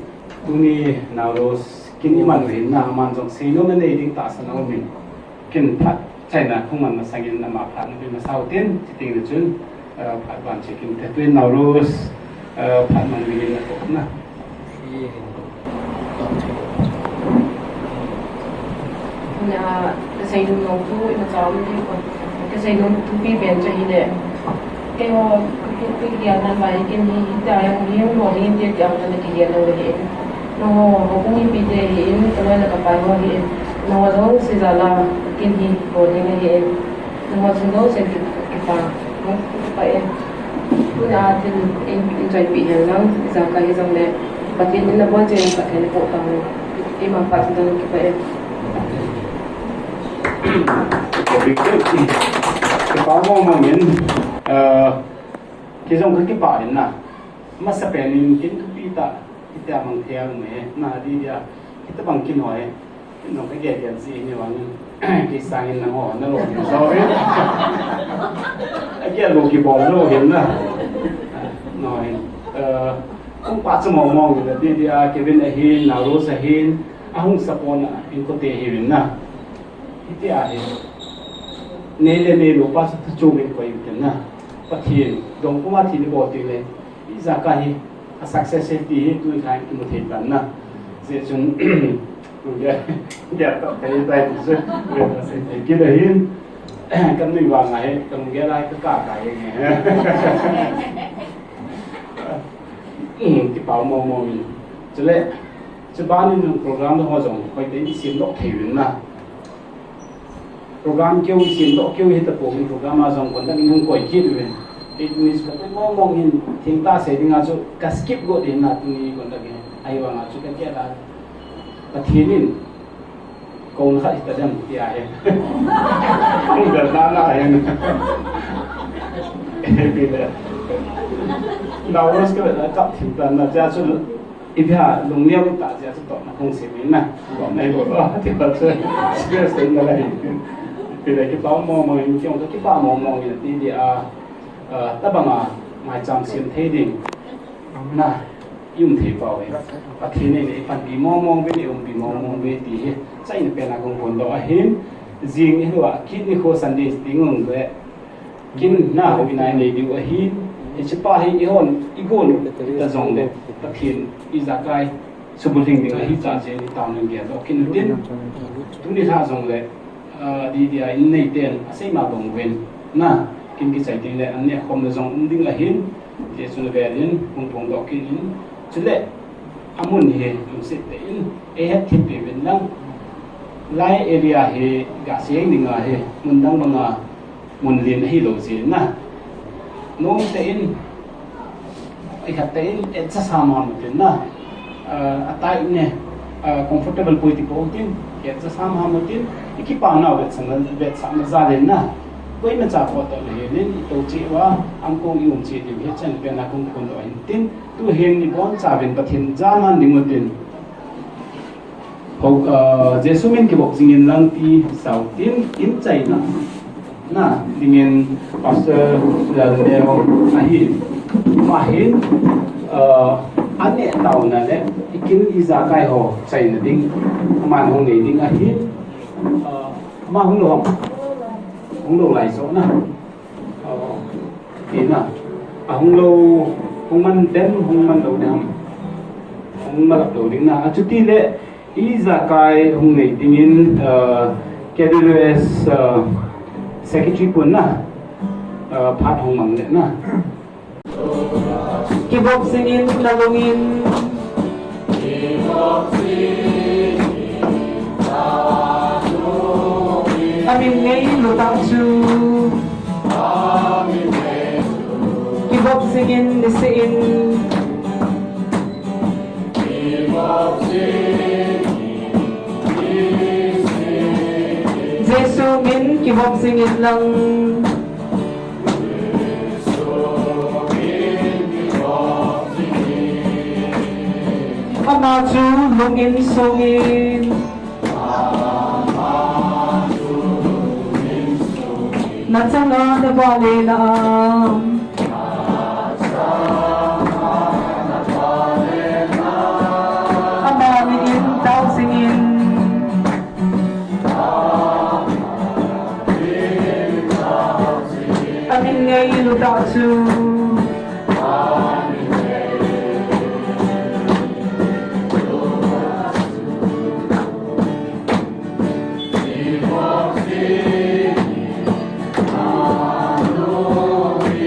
Tuni Nao Rose kin iman u hin na, aman jong seinom anei ding tahsan aumin. Kin phat chaina hung man masangin ama phat nape masa utin, chuteng le chun, eh, phat ban che kin te tuin Nao Rose, eh, phat man dingin na kop na. Na, kaseinom nau tu, imacha um ding ko. Kaseinom thupi pen chu ahile. Keiho, kei, kei, kei, nan bai, kin hi, hita, yang, yang, lo, ni, ti, ti, ang, na, ki, yang, lo, hi. Nangho, houbung mipite hi in, kaloi le kapai ho hi in. Nangho jouse jal a, kin hi, bol ding ahi in. Nangho chung jouse ki, kipa, kipa e. Tuna thil in, in choipeh hen lang, ijakai hijongle, Pathen in nabon cheh in Pathen in napoh tang, ima phat dang kipa e. Kipa mong mong in, eh, kei jong kakipah in na. Masapen in kin thupi tah, hitia mang thei a um e, na di dia, hitobang kin ho e, kin jong kagel gel ji hi vangin, kei sangin nangho, nalo hi jo e. Agel lou kibol lou hin na. No hin, eh, kong pa chu mong mong in, di dia, Kevin ahin, Nao Rose ahin, ahung support na, inkote hiuvin na. Hitia hi, nei le neilou pa chu thu chom in koi utin na. Pathen, dong puma thi ni bol teng le, ijakai hi, a success hi ti hi tuni khan kimu thei tan na. Jeh chun, lunggel, lunggel tah thei tai ti chu, lunggel tah thei thei kit ahin, kanui vang a hi, kalunggel a hi kakah kai nge. Kipa mong mong in. Chule, chuban in program ho jong, hoitah in isemdoh thei uvin na. Program keu isemdoh keu hita pon program a jong conduct in hung koi kit uvin. Eight minutes kati mong mong hin thengtah sei dinga chu ka skip got in na tuni conduct in. Ahivanga chu kagel a Pathen in kouna khat hita dem tia hin. Hung vel na na hin. Happy le. Nao Rose ka vel a kap thim tan na tia chu Ipi ham, lungneo itah jeh a chu totna hung sim in na. Totna ibol a, ti pa chu. Serious tah in na la hi. Ipi le kipa mong mong in, kei jong kakipah mong mong in ati dia, ah, tabang a, maicham sem thei ding. Na, i um thei pau hi. Pathen in eipanpi mong mong uve, eiumpi mong mong uve ti hi. Achaina pen a kong phondoh ahin. Jing hilou a, kit nikho Sunday ding ung le. Kin na houin a inei diu ahi, hiche pa hi ihon, igon ta jongle, Pathen ijakai subulhing ding ahi tah jeh in itaona in geldoh kit utin. Tuni lha jongle, ah, di dia in neiten, asei ma bang uvin, na, kin kichai ding le, an neh khomna jong um ding ahin, ti chun avel in, hung phongdoh kit in, chule, amun hi, lungset tah in, eihet thim peh uvin lang, lai area hi, gasei ding ahi, mun dang banga, Mun len ahilou jeh in na. Nom tah in, ikhat tah in, adjust ham ham u tin na. Ah, atai ne, ah, comfortable poi ti pou tin, adjust ham ham u tin, ikipa nau vetsahna, vetsahna jal in na. Koimacha photo le hin, itou cheh uva, angkong i um cheh diu hi chan pen a kong kon doh in tin, tu hin ibonchauvin Pathen jaman ding u tin. Ho, ah, Jesu min kivop jingin lang ti sao tin, in chaina. Na, dingin Pastor Lalneo ahi. Ama hin, ah, aneh taona le, ikin ijakai ho chaina ding. Aman hung nei ding ahi. Ah, ama hung lou ham? Hung lou lai so na. Oh, tina. Ahung lou, hung man dem, hung man lou dem. Hung man lou ding na. Achuti le, ijakai hung nei dingin, uh, K W S, uh, Secretary pun na, uh, phat hung mang le na. Kivop jingin na lungin. Amin ngailut tah chu. Kivop jingin niseh in. Jesu min kivop jingin lang. Ama chu lungin sungin. Na changa na vale na am. Ama min in tao jingin. Amin ngailut tah chu.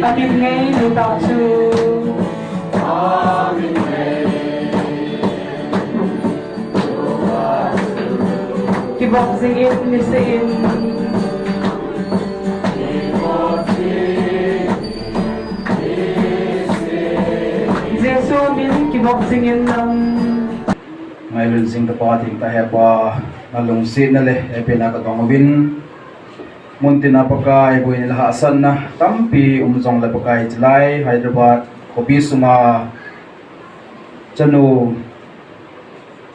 Amin ngailut tah chu. Kivop jingin niseh in. Jesu min kivop jingin lang. Ngailut jing tapa, thengtah hepa, na lungsetna le hepina kadong uvin. Muntina Pakai, boina le hahsatna tampi um jongle Pakai, chulai Hyderabad khopi sunga chanu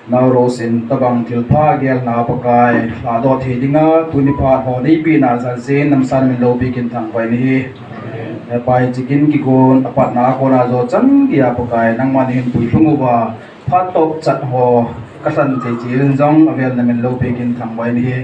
Naorose in tobang thilpha gelna Pakai, lhadoh thei dinga tuni phat ho neipehna jal jeh in namsan min loupi kin thangvah in ahi. Hepa, hiche kin kigon apatna a kona jo chan geiya Pakai, nangman nahin puilhung uva, phat toh chat ho kalhen thei jeh in jong avel in namin loupi kin thangvah in ahi.